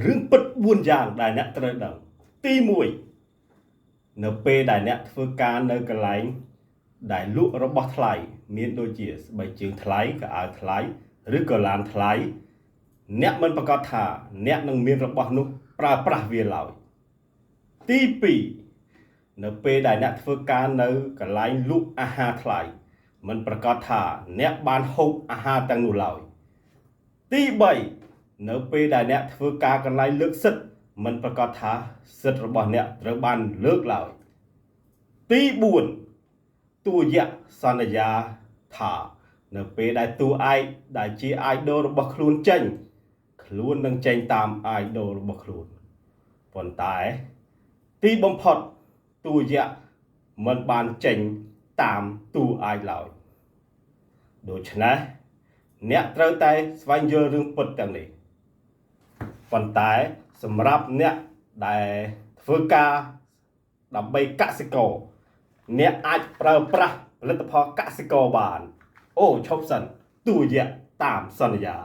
រឿងពិត4យ៉ាងដែលអ្នកត្រូវដឹងទី1នៅពេលដែលអ្នកធ្វើការនៅកន្លែងដែលលក់របស់ថ្លៃមានដូចជាស្បែកជើងថ្លៃខោអាវថ្លៃឬក៏ឡានថ្លៃអ្នកមិនប្រាកដថាអ្នកនឹងមានរបស់នោះប្រើប្រាស់វាឡើយទី2នៅពេលដែលអ្នកធ្វើការនៅកន្លែងលក់អាហារថ្លៃមិនប្រាកដថាអ្នកបានហូបអាហារទាំងនោះឡើយទី3នៅពេលដែលអ្នកធ្វើការកន្លែងលើកសិទ្ធិមិនប្រាកដថាសិទ្ធិរបស់អ្នកត្រូវបានលើកឡើយទី4តួយក្សសន្យាថានៅពេលដែលតួឯកដែលជា idol របស់ខ្លួនចេញ ខ្លួននឹងចេញតាម idol របស់ខ្លួនប៉ុន្តែទីបំផុតតួយក្សមិនបានចេញតាមតួឯកឡើយដូច្នេះអ្នកត្រូវតែស្វែងយល់រឿងពិតទាំងនេះប៉ុន្តែសម្រាប់អ្នកដែលធ្វើការដើម្បីកសិករអ្នកអាចប្រើប្រាស់ផលិតផលកសិករបានអូឈប់សិនតួយក្សតាមសន្យា។